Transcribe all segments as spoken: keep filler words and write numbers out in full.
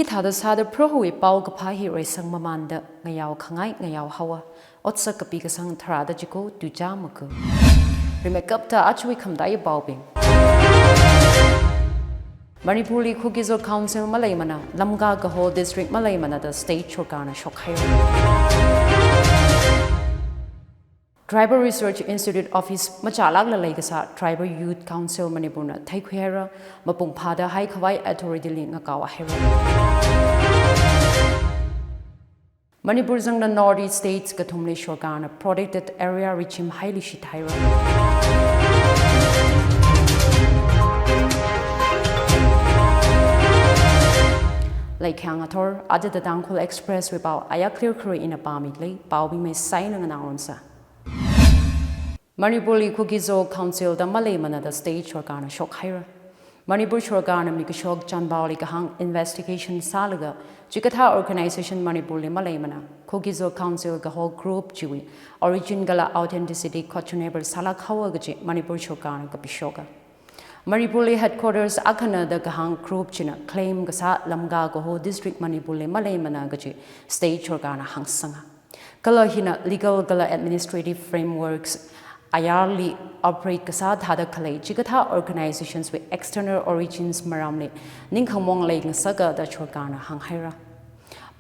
Thāda sāda Prohowui paokaphā hi reisang mamānda ngayao khangai ngayao haowa. Otsak kapi kasang tharāda chiko tuicha maku. Rimeikapta achui khamdai paobing. Manipurli Kuki-Zo Council maleimana, Lamka kaho district maleimana da state sorkarna shokhaira. Tribal Research Institute Office machālākla leikasā Tribal Youth Council Manipurna theikhuihaira, mapung phāda haikhavai authority li ngakaohaira. Manipur zangda North East States kathumli sorkarna Protected Area Regime haili shithaira. Leikhyang athor, aja da Tangkhul Express wui pao aya clear khuri ina pāmilei, paobingmei saina nganāngarumsa. Manipurli Kuki-Zo Council da maleimana da state sorkarna shokhaira. Manipur sorkarna mikashok chanpaoli kahāng investigation sālaga, chikathā organization Manipurli maleimana, Kuki-Zo Council kaho group chiwui origin kala authenticity questionable sālāk haowa kaji Manipur sorkarna kapishoka. Manipurli headquarters akhana da kahāng group china claim kasā Lamka kaho district Manipurli maleimana kaji state sorkarna hāngsanga. Kala hina legal kala administrative frameworks ayarli operate kasā thāda khalei chikathā organizations wui external origins maramli ningkhangmong leingasaka da sorkarna hānghaira.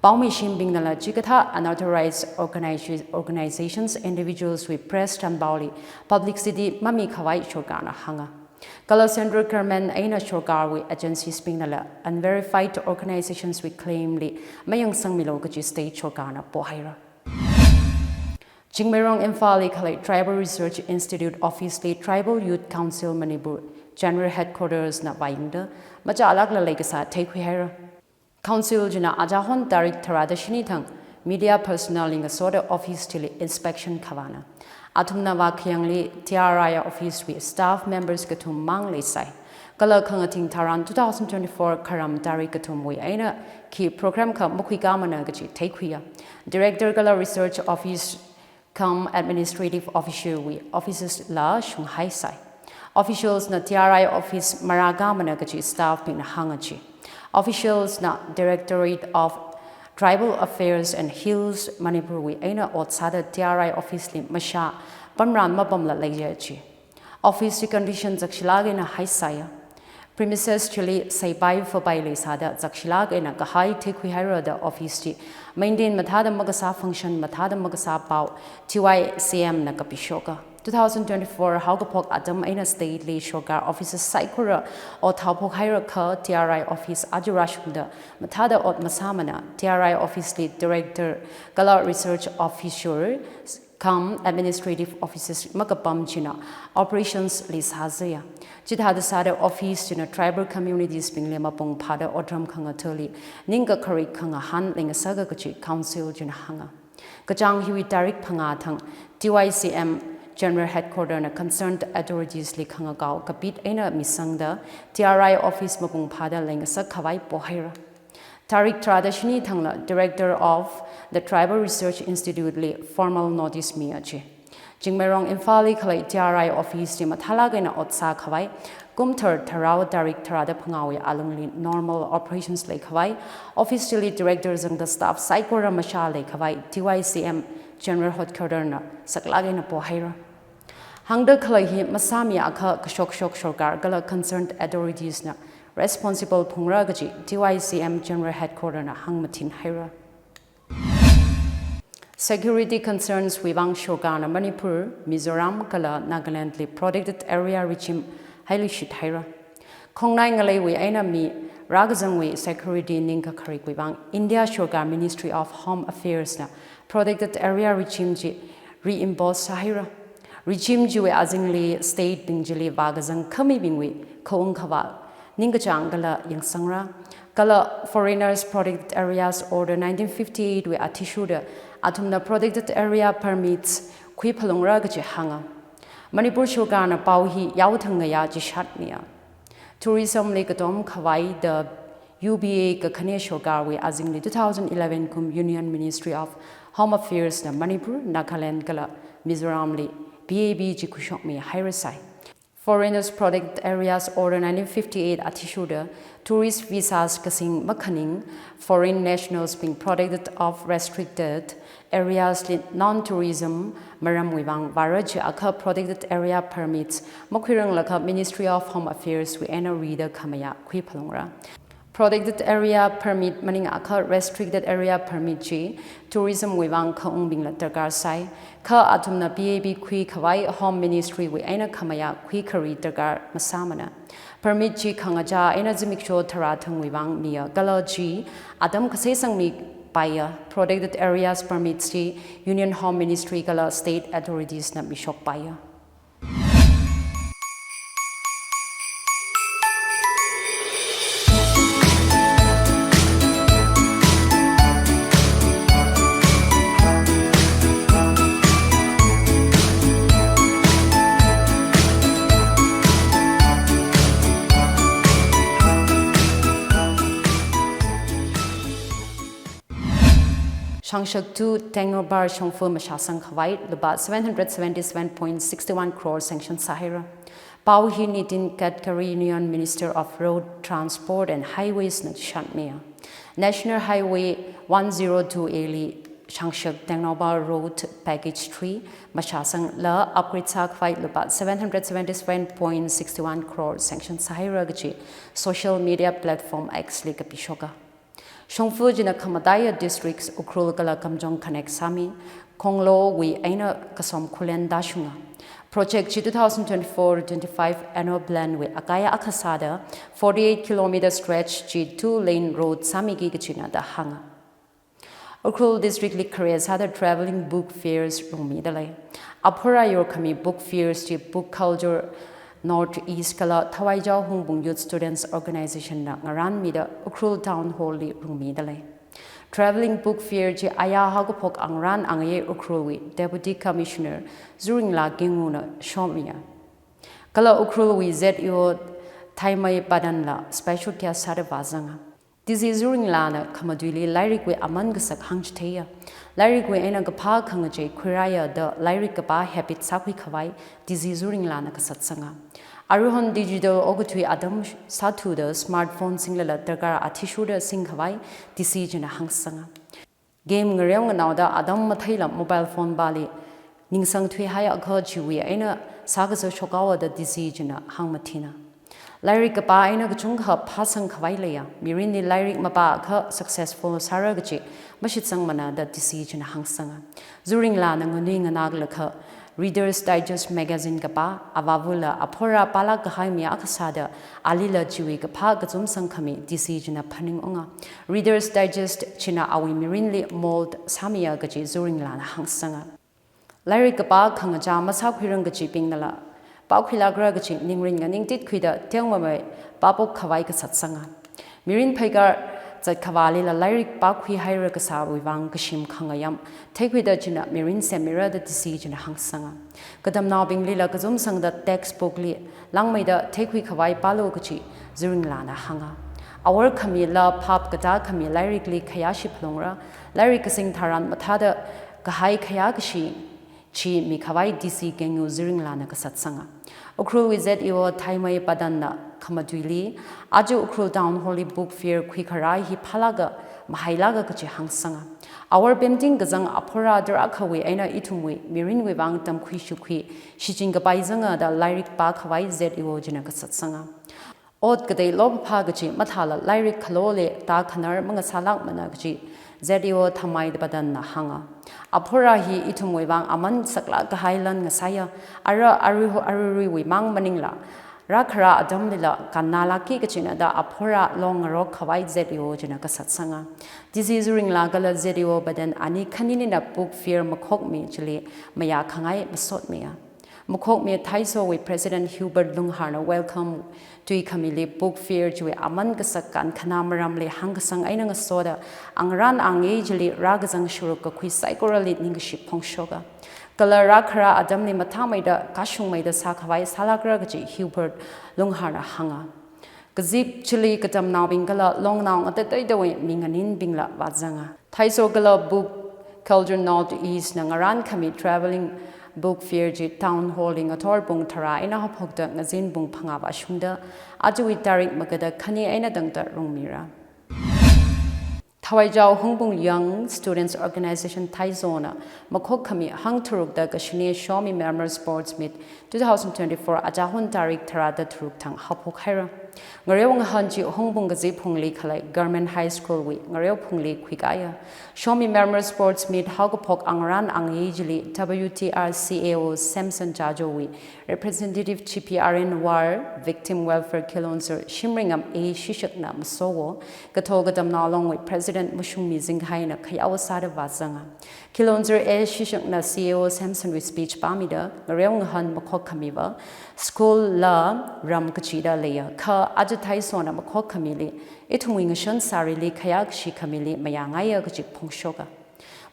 Paomeishimbingnala chikathā unauthorized organiza-, organizations, individuals wui press chanpaoli publicity mamikhavai sorkarna hānga. Kala central government eina sorkarwui agencies bingnala unverified organizations wui claim li mayangsangmilu kaji state sorkarna pohaira. Chingmeirong Imphalli khalei Tribal Research Institute Office li Tribal Youth Council Manipur General Headquarters na vāyangda machālākla leikasā theikhuihaira. Council china aja hon tarik tharāda shini thang media personnel li ngasoda office chili inspection khavāna. Athumna vākhayangli T R I office wui staff members kathum mang leisai. Kala khangathing tharan two thousand twenty-four kharam tarik kathumwui eina khi program kha makhuikāmana kaji theikhuiya. Director kala research office cum administrative officer wui offices la shunghaisai. Officials na T R I office marākāmana kaji staff bingna hānga chi. Officials na Directorate of Tribal Affairs and Hills Manipur wui eina ot sāda T R I office li mashā pamran mapamla leiya chi. Office chi condition zakshilāk eina haisaiya. Premises chili saipai fapai leisāda zakshilāk eina kahai theikhuihaira da office chi maintain mathāda makasā, function mathāda makasā pao T Y C M na kapishoka. Two thousand twenty-four haokaphok atam eina state li sorkar offices saikora ot haophok hairakha T R I office aja rāshungda mathāda ot masāmana. T R I office li director kala research officer cum administrative offices makapam china operations li sāzaya. Chithāda sāda office china tribal communities bingli mapung phāda otram khangathāli ningkakharik khangahān leingasaka kaji council china hānga. Kachāng hiwui tarik phangā thang T Y C M General Headquarter na concerned authorities li khangakao kapit eina misangda T R I office mapung phāda leingasak khavai pohaira. Tarik tharāda shini thangla Director of the Tribal Research Institute li formal notice miya chi. Chingmeirong Imphalli khalei T R I office chi mathālāk eina ot sākhavai, kum thar tharao tarik tharāda phangāwui alungli normal operations leikhavai, office chili director zangda staff saikora mashā leikhavai T Y C M General Headquarter na saklāk eina pohaira. Hāngda khalei hi masāmiakha kashokshok sorkar kala concerned authorities na responsible phungra kaji T Y C M General Headquarter na hāngmathinhaira. Security concerns wui vang sorkarna Manipur, Mizoram kala Nagaland li protected area regime haili shithaira. Khongnai ngaleiwui eina mi rākazangwui security ningkakharikwui vang India sorkar Ministry of Home Affairs na protected area regime chi reimpose sāhaira. Regime chiwui azingli state bing chili vākazang khamibingwui khaung khavā ningkachāng kala yangsangra. Kala Foreigners Protected Areas Order nineteen fifty-eight wui athishurda athumna protected area permits khuiphalungra kaji hānga. Manipur sorkarna pao hi yaothang ngayā chishatmiya. Tourism li katom khavai da U P A kakhane sorkarwui azingli two thousand eleven kum Union Ministry of Home Affairs na Manipur, Nagaland kala Mizoram li P A B chi khuishokmihairasai. Foreigners Protected Areas Order nineteen fifty-eight athishurda tourist visas kasing makhaning foreign nationals being protected of restricted areas li non-tourism maramwui vang vāra chiakha protected area permits makhuiranglakha Ministry of Home Affairs wui eina rida khamayā khuiphalungra. Protected area permit maningakha restricted area permit chi tourism wui vang khaungbingla darkar sai. Kha athumna P A B khuikhavai Home Ministry wui eina khamayā khuikhari darkar masāmana. Permit chi khangachā eina zimiksho tharā thangwui vang miya kala chi atam kasei sangmipaiya. Protected areas permit chi Union Home Ministry kala state authorities na mishokpaiya. Shangshak two Tengnoupal shongfa mashāsang khavai lupā seven hundred seventy-seven point six one crore sanction sāhaira. Pao hi Nitin Gadkari, Union Minister of Road Transport and Highways na chishatmiya. National Highway one zero two A li Shangshak Tengnoupal Road Package three mashāsangla upgrade sākhavai lupā seven hundred seventy-seven point six one crore sanction sāhaira kaji social media platform X li kapishoka. Shongfa china khamataiya districts Ukhrul kala Kamjong connect sāmi, Khonglo wui eina Kasom Khullen tāshunga. Project chi two thousand twenty-four twenty-five annual plan wui akaya akha sāda forty-eight kilometer stretch chi two lane road sāmiki kajina da hānga. Ukhrul district li khare sāda travelling book fairs rungmida lei. Aphora yorkhami book fairs chi Book Culture North East kala Thawai Jaohung Bung Youth Students Organization na ngarānmida Ukhrul Town Hall li rungmida lei. Travelling book fair chi aya haokaphok angrān angayei Ukhrul wui Deputy Commissioner Zuringla Kenguna shomiya. Kala Ukhrul wui Z E O Thaimei Padan la special guest sāda vāzanga. D C Zuringla na khamatuili lairik wui aman kasak hāngchitheiya. Lairik wui eina kaphā khangachei khuirāya da lairik kapā habit sākhui khavai D C Zuringla na kasatsanga. Aruihon digital okathui atam sāthuda smartphone singlala darkar athishurda sing khavai D C china hāngsanga. Game ngareo nganaoda atam matheila mobile phone pāli ningsang thuihaiakha chiwui eina sākazā shokhaowa da D C china hāngmathina. Lairik kapā eina kachungkha phāsang khavai leiya, mirinli lairik mapāakha successful sāra kaji mashitsangmana da D C china hāngsanga. Zuringla na nganui nganāklakha Reader's Digest magazine kapā, avāvula aphora pālāk kahai mi akha sāda, alila chiwui kaphā kazumsang khami D C china phaningunga. Reader's Digest china awui mirinli mold sāmiya kaji Zuringla na hāngsanga. Lairik kapā khangachā masākhuirang kajibingnala pākhuilākra kaji ningrin nganingtit khuida tengmamei pāpok khavai kasatsanga. Mirin pheikar zat khavālila lairik pākhuihaira kasāwui vang kashim khangayam theikhuida china mirin semmira da D C china hāngsanga. Katamnaobinglila kazumsangda textbook li langmeida theikhui khavai pālu kaji Zuringla na hānga. Awor khamila phap katā khami lairikli khayāshi phalungra, lairik kasing tharan mathāda kahai khayākashi chi mikhavai D C Kengu Zuringla na kasatsanga. Ukhrul wui Z E O Thaimei Padan na khamatuili, aja Ukhrul Town Hall li book fair khuikharā hi phālāka, mahailāka kaji hāngsanga. Awor pemting kazang aphora tarākhawui eina ithumwui mirinwui vang tamkhui shukhui shichin kapai zanga da lairik pākhavai Z E O china kasatsanga. Ot katei lopaphā kaji mathāla lairik khaloli tākhanar mangasālākmana kaji Z E O Thaimei Padan na hānga. Aphora hi ithumwui vang aman saklāk kahai lan ngasāya, ara arui ho aruiruiwui mang maningla rākharā atamlila kannālākki kajina da aphora long ngarok khavai Z E O china kasatsanga. D C Zuringla kala Z E O Padan ani khaninina book fair makhokmi chili mayākhangai masotmiya. Makhokmi Thaisowui President Hubert Lungharna welcome tui khamili book fair chiwui aman kasak kankhanā maramli hāngkasang eina ngasoda angrān angayei chili rākazang sharuk kakhui saikorali ningkashi phongshoka. Kala rākharā atamli mathāmeida kashungmeida sākhavai sālākra kaji Hubert Lungharna hānga. Kazip chili katamnaobing kala longnao ngateiteidawui minganinbingla vāzanga. Thaiso kala Book Culture North East na ngarān khami travelling Book Fair chi Town Hall li ngathor pung tharā eina haophokta ngazin pung phangā vāshungda, ajawui tarik magada khani eina tangda rungmira. Thawaichao Hungpung Young Students Organization Thaizawl na makhok khami hangtharukda kashine Show Me Memorial Sports Meet two thousand twenty-four achahon tarik tharāda tharuk thang haophok haira. Ngareo ngahān chi Hungpung kazip phungli khalei Government High School wui ngareo phungli khuikāya. Show Me Memorial Sports Meet haokaphok angarān angayei chili W T R C A O Samson Chajo wui Representative G P R N War, Victim Welfare Kilonser Shimringam A Shishakna Masowo, Kathol Katamnao Long wui President Mashungmi Zingkhai na khayao sāda vāzanga. Kilonser A Shishakna C A O Samson wui speech pāmida, ngareo ngahān makhok khamiva, school la ram kachida leiya, kha aja Thaizawl na makhok khamili, ithumwui ngashon sārili khayākashi khamili mayāngaiya kachi phongshoka.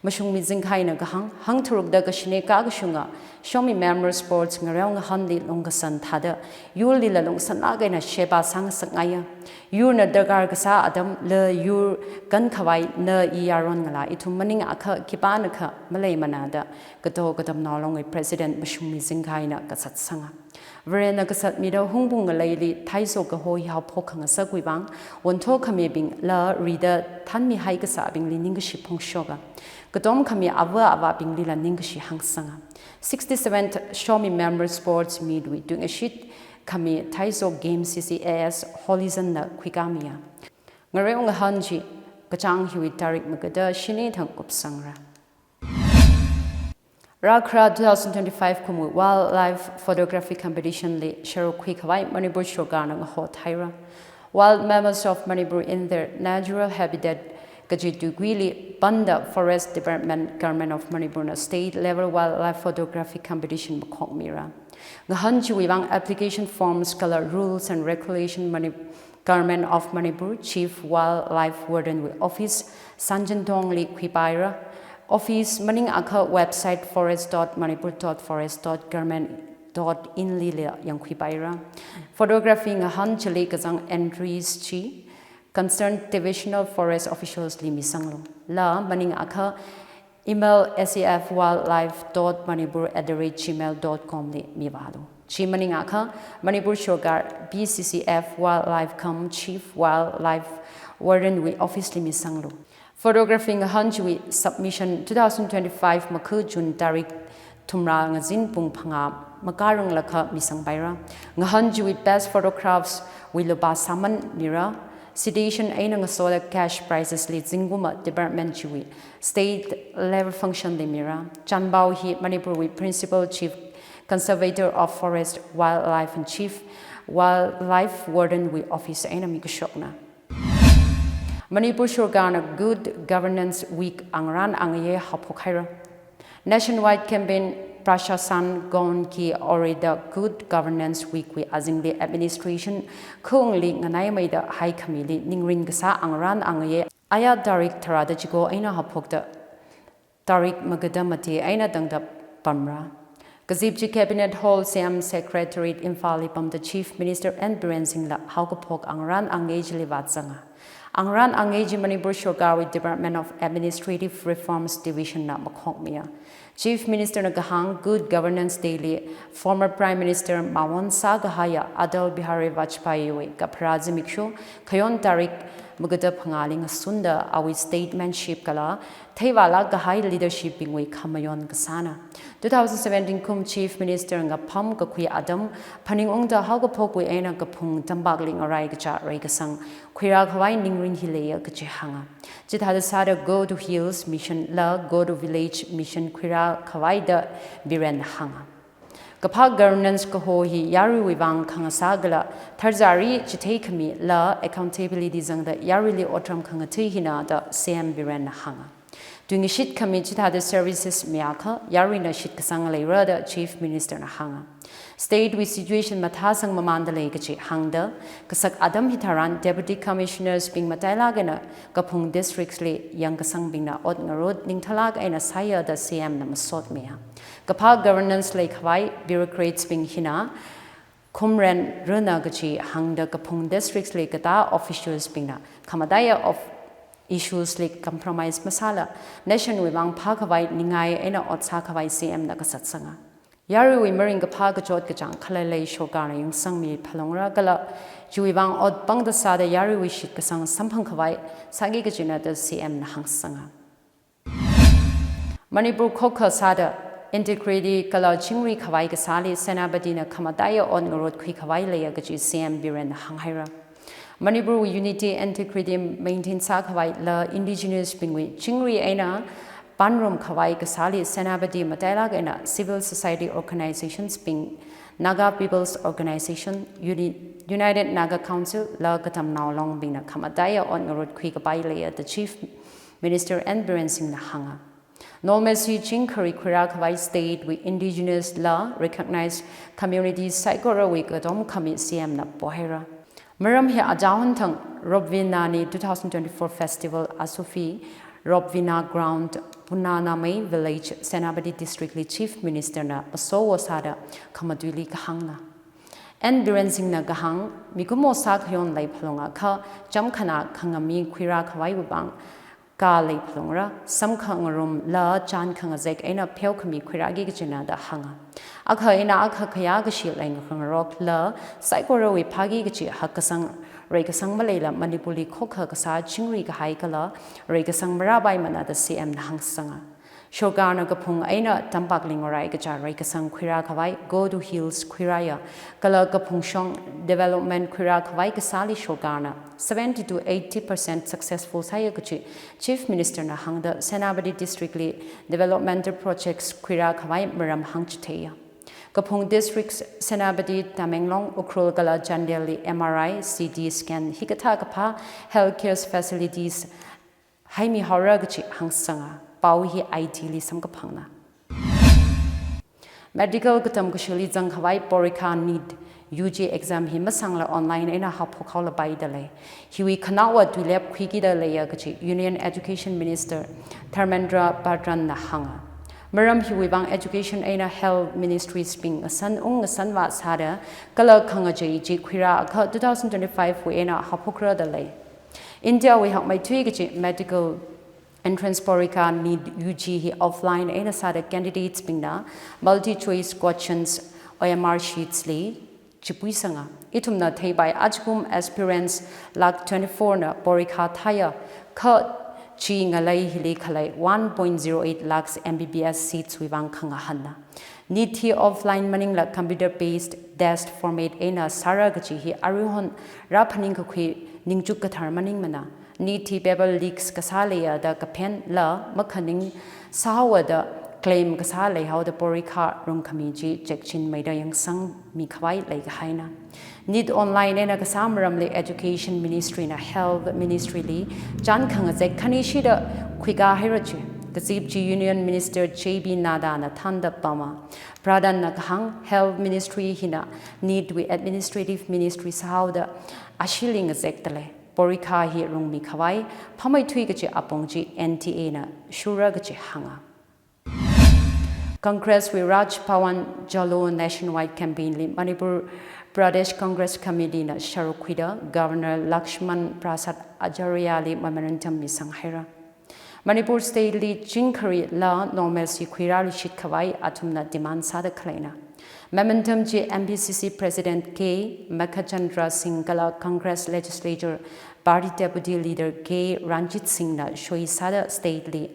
Mashungmi Zingkhai na kahāng, hangtharukda kashine kakashunga, Show Me Memorial Sports ngareo ngahānli lungkasan thāda, yurlila lungsanlāk eina sheba sāngasakngaiya. Yurna darkar kasā atam la yur kankhavai na i yaron ngalā ithum maningakha khipānakha maleimanada, Kathol Katamnao Long wui President Mashungmi Zingkhai na kasatsanga. Varena kasatmida Hungpung ngaleili Thaizawl kaho hi haophok khangasakwui vang, wonthok khamibing la rida thanmihai kasābingli ningkashi phongshoka. Katom khami ava avābinglila ningkashi hāngsanga. Sixty-seventh Show Me Memorial Sports Meet wui tuingashit khami Thaizawl Game C C A S Holizan na khuikāmiya. Ngareo ngahān chi kachāng hiwui tarik magada shini thang kupsangra. Rākhara two thousand twenty-five kumwui Wildlife Photography Competition li sharuk khuikhavai Manipur Sorkarna ngahothaira. Wild mammals of Manipur in their natural habitat kaji tuikuili panda Forest Department, Government of Manipur na State Level Wildlife Photography Competition makhokmira. Ngahān chiwui vang application forms kala rules and regulation Mani-, Government of Manipur, Chief Wildlife Warden wui office, Sanjantong li khuipaira. Office maningakha website forest dot manipur dot forest dot government dot in lila yangkhuipaira. Photography ngahān chili kazang entries chi concerned divisional forest officials li misanglu. La maningakha email S A F wildlife dot manipur at the rate gmail dot com li mivālu. Chi maningakha Manipur Sorkar B C C F Wildlife cum Chief Wildlife Warden wui office li misanglu. Photography ngahān chiwui submission two thousand twenty-five makha June tarik thumrā ngazin pung phangā makāranglakha misangpaira. Ngahān chiwui best photographs wui lupā sāman mira. Citation eina ngasoda cash prizes li zingkumva department chiwui state level function li mira. Chānpao hi Manipur wui Principal Chief Conservator of Forest, Wildlife and Chief Wildlife Warden wui office eina mikashokna. Manipur Sorkarna Good Governance Week angarān angayei haophok haira. Nationwide campaign Prashasan Gaon Ki Aur da Good Governance Week wui azingli administration khungli nganaimeida haikhamili ningrin kasā angarān angayei aya tarik tharāda chiko eina haophokta tarik magada mati eina tangda pamra. Kazip chi Cabinet Hall, C M Secretariat, Imphal li pamda Chief Minister N Biren Singh la haokaphok angarān angayei chili vāzanga. Angarān angayei chi Manipur Sorkarwui Department of Administrative Reforms Division na makhokmiya. Chief Minister na kahāng Good Governance Day li former Prime Minister mawon sākahaiya Atal Bihari Vajpayee wui kapharā zimiksho khayon tarik magada phangāli ngasunda awui statesmanship kala theivālāk kahai leadership bingwui khamayon kasāna. Two thousand seventeen kum Chief Minister ngapham kakhui atam phaningungda haokaphokwui eina kaphung tampakli ngarai kachā reikasang khuirākhavai ningrin hi leiya kachi hānga. Chithāda sāda Go to Hills Mission la Go to Village Mission khuirākhavai da Biren hānga. Kaphā governance kaho hi yaruiwui vang khangasā kala tharzari chitheikhami la accountability zangda yaruili otram khangathui hina da C M Biren na hānga. Tuingashit khami chithāda services miakha yaruina shitkasang leira da Chief Minister na hānga. State wui situation mathāsang mamanda lei kachi hāngda, kasak atam hitharan Deputy Commissioners bing matailāk eina kaphung districts li yangkasangbingna ot ngarut ningthalāk eina sāya da C M na masotmiya. Kaphā governance leikhavai bureaucrats bing hina khumren rana kachi hāngda kaphung districts li katā officials bingna khamataiya of issues li compromise masāla nation wui vang phākhavai ningai eina ot sākhavai C M na kasatsanga. Yaruiwui maringkaphā kachot kachāng khaleilei sorkarna yungsangmi phalungra kala chiwui vang ot pangda sāda yaruiwui shitkasang samphang khavai sāki kajina da C M na hāngsanga. Manipur khokha sāda integrity kala chingri khavai kasāli Senapatina khamataiya ot ngarot khui khavai leiya kaji C M Biren na hānghaira. Manipurwui unity integrity maintain sā khavai la indigenous bingwui chingri eina panrum khavai kasāli Senapati matailak eina civil society organizations bing, Naga People's Organization, Uni-, United Naga Council la katamnao longbingna khamataiya ot ngarot khui kapai leiya da Chief Minister N Biren Singh na hānga. Normalcy chingkhari khuirā khavai state wui indigenous la recognized communities saikorawui katom khami C M na pohaira. Maram hi aja hun thang Robvinani two thousand twenty-four festival Asofi Robvina Ground, Punanamei Village, Senapati District li Chief Minister na aso wo sāda khamatuili kahāngna. N Biren Singh na kahāng, mikumo sākhayon lei phalunga kha chamkhana khangami khuirā khavai wui vang ka lei phalungra, samkhangarum la chān khangazek eina pheokhami khuirāki kajina da hānga. Akha eina akha khayā kashi lei ngakhangarok la saikorawui phāki kaji hakkasang reikasang maleila Manipurli khokha kasā chingri kahai kala reikasang marāpaimana da C M na hāngsanga. Sorkarna kaphung eina tampakli ngarai kachā reikasang khuirā khavai Go to Hills khuirāya kala kaphung shong development khuirā khavai kasāli sorkarna seventy to eighty percent successful sāya kaji Chief Minister na hāngda Senapati District li developmental projects khuirā khavai maram hāngchitheiya. Kaphung districts Senapati, Tamenglong, Ukhrul kala Chandel li M R I, C T scan hikathā kaphā healthcare facilities haimihaora kaji hāngsanga. Pao hi I T li samkaphangna. Medical katam kashili zang khavai porikha NEET U G exam hi masangla online eina haophok haolapai da lei. Hiwui khanaowa tuilep khuiki da leiya kaji Union Education Minister Dharmendra Pradhan na hānga. Maram hiwui vang education eina health ministries bing ngasan ung ngasanva sāda kala khangachei chi khuirā akha two thousand twenty-five wui eina haophokra da lei. India wui hakmeithui kaji medical entrance porikha NEET U G hi offline eina sāda candidates bingna multi choice questions O M R sheets li chipuisanga. Ithumna theipai ajakum aspirants lakh twenty-four na porikha thāya kha chi ngalei hili khalei one point zero eight lakhs M B B S seats wui vang khangahanna. NEET hi offline maningla computer based test format eina sāra kaji hi aruihon rāphaning kakhui ningchuk kathar maningmana. NEET hi paper leaks kasā leiya da kaphen la makhaning sāhaowa da claim kasā leihaoda porikha rungkhami chi chekchinmeida yangsangmi khavai leikahaina. NEET online eina kasā maramli Education Ministry na Health Ministry li chān khangazek khanishida khuikā haira chi kazip chi Union Minister J P Nadda na thānda pama. Pradhan na kahāng Health Ministry hina NEET wui administrative ministry sāhaoda ashili ngazek da lei. Porikha hi rungmi khavai phameithui kaji apong chi N T A na shura kaji hānga. Congress wui Raj Bhawan Chalo nationwide campaign li Manipur Pradesh Congress Committee na sharuk khuida Governor Lakshman Prasad Acharya li memorandum misang haira. Manipur state li chingkhari la normalcy khuirāluishit khavai athumna demand sāda khaleina. Memorandum chi M P C C President K Meghachandra Singh kala Congress Legislature Party Deputy Leader K Ranjit Singh na soi sāda state li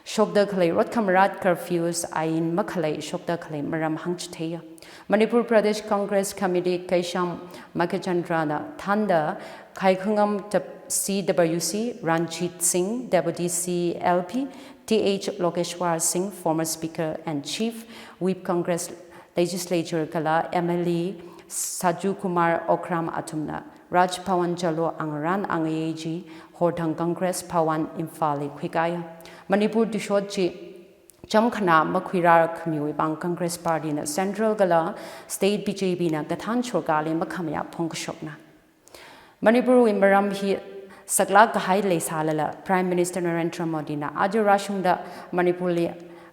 shokda khalei rot khamarat curfews ain makhalei shokda khalei maram hāngchitheiya. Manipur Pradesh Congress Committee Keisham Meghachandra na thānda Khaikhangam C W C, Ranjit Singh, Deputy C L P, T H Lokeshwar Singh, former Speaker and Chief Whip Congress Legislature kala M L A Sajju Kumar Okram athumna Raj Bhawan Chalo angarān angayei chi horthang Congress Bhawan Imphal li khuikāya. Manipur tuishot chi chamkhana makhuirāra khamiwui vang Congress Party na Central kala State B J P na kathān sorkarli makhamayā phongkashokna. Manipur wui maram hi saklāk kahai leisālala Prime Minister Narendra Modi na aja rāshungda Manipur li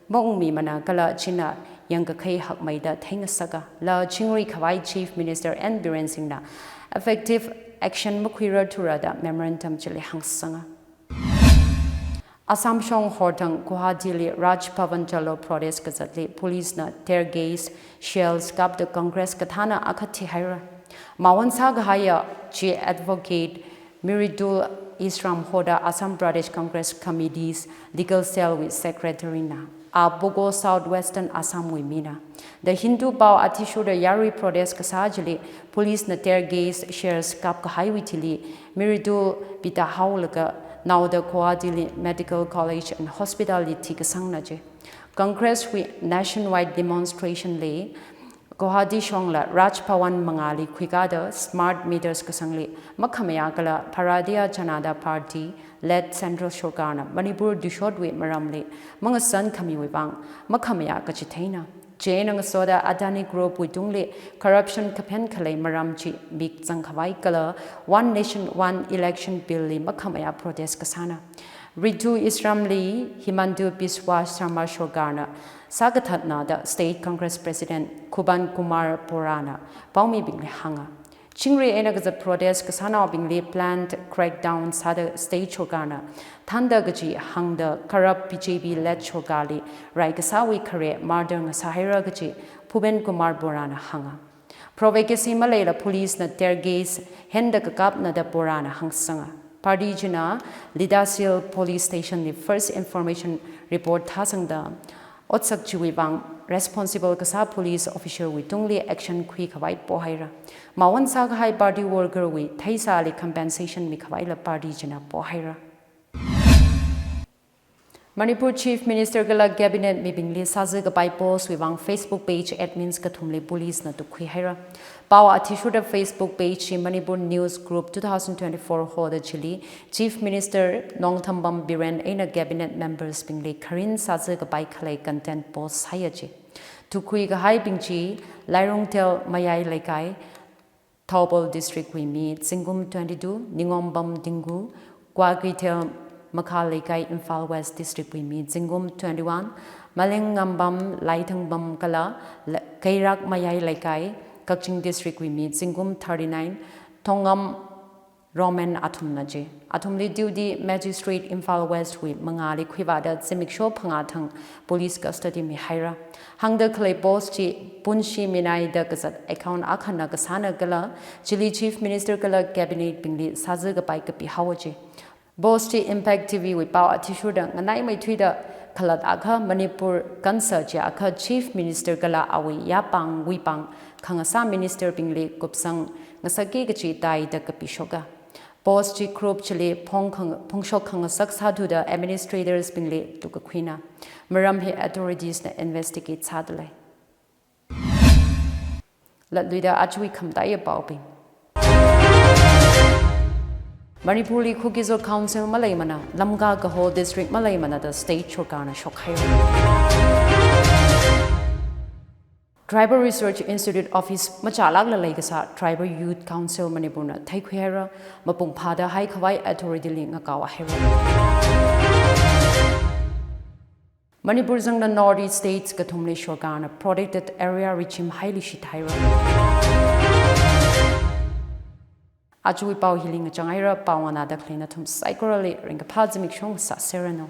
maungmimana kala china yangkakhei hakmeida theingasaka. La chingri khavai Chief Minister N Biren Singh na effective action makhuirarthura da memorandum chili hāngsanga. Assam shong horthang Guwahati li Raj Bhavan chalo protest kazatli police na tear gas, shells kapda Congress kathāna akha thihaira. Mawan sākahaiya chi Advocate Miridul Isram hoda Assam Pradesh Congress Committee's Legal Cell wui Secretary na. A Bogo South Western Assam wui mina. The Hindu pao athishurda yarui protest kasā chili police na tear gas, shells kapkahaiwui thili Miridul pita haolaga naoda Guwahati li Medical College and Hospital li thikasangna je. Congress wui nationwide demonstration li Guwahati shongla Raj Bhavan mangāli khuikāda smart meters kasangli makhamayā kala Bharatiya Janata Party led central sorkarna Manipur tuishotwui maramli mangasan khamiwui vang makhamayā kachitheina. Chieina ngasoda Adani Group wui tungli corruption kaphen khalei maram chi mik zangkhavai kala One Nation One Election Bill li makhamayā protest kasāna. Ritu Isram li Himanta Biswa Sarma sorkarna sākathatna da State Congress President Bhuban Kumar Borana paomibingli hānga. Chingri eina kazat protest kasānaobingli planned crackdown sāda state sorkarna thānda kaji hāngda corrupt B J P led sorkarli rai kasāwui khare murder ngasāhaira kaji Bhuban Kumar Borana hānga. Provocation maleila police na tear gas henda kakapna da Borana hāngsanga. Party china Lithasila Police Station li first information report thāsangda otsak chiwui vang responsible kasā police official wui tungli action khuikhavai pohaira. Mawan sākahai party worker wui theisāli compensation mikhavaila party china pohaira. Manipur Chief Minister kala Cabinet mibingli sāzā kapai post wui vang Facebook page admins kathumli police na tukkhuihaira. Pao athishurda Facebook page chi Manipur News Group two thousand twenty-four hoda chili Chief Minister Nongthambam Biren eina Cabinet members bingli kharin sāzā kapai khalei content post sāya je. Tukkhui kahaibing chi Lairungthel Mayai Leikai, Thoubal District wui mi zingkum twenty-two, Ningombam Dingu, Kwakeithel Makha Leikai, Imphal West District wui mi zingkum twenty-one, Malengngambam Laithangbam kala Le-, Keirak Mayai Leikai, Kakching District wui mi zingkum thirty-nine, Thongam Roman athumna je. Athumli duty magistrate Imphal West wui mangāli khuivāda zimiksho phangā thang police custody mihaira. Hāngda khalei post chi Punshi Minai da kazat account akhana kasāna kala chili Chief Minister kala Cabinet bingli sāzā kapai kapihaowa je. Post chi Impact T V wui pao athishurda nganaimeithuida khalat akha Manipur kansa chi akha Chief Minister kala awui yapāng wuipāng khangasā minister bingli kupsang ngasakki kachi taida kapishoka. Post chi group chili phongkhang-, phongshok khangasak sāthuda administrators bingli tukkakhuina. Maram hi authorities na investigate sādalei. Latluida ajawui khamataiya paobing. Manipurli Kuki-Zo Council maleimana, Lamka Kaho District maleimana da state sorkarna shokhaira. Tribal Research Institute Office machālākla leikasā Tribal Youth Council Manipur na theikhuihaira, mapung phāda haikhavai authority li ngakaohaira. Manipur zangda North East States kathumli sorkarna protected area regime haili shithaira. Ajawui pao hili ngachanghaira, pao nganāda khalei nathum saikorali ringkaphā zimiksho sāserranu.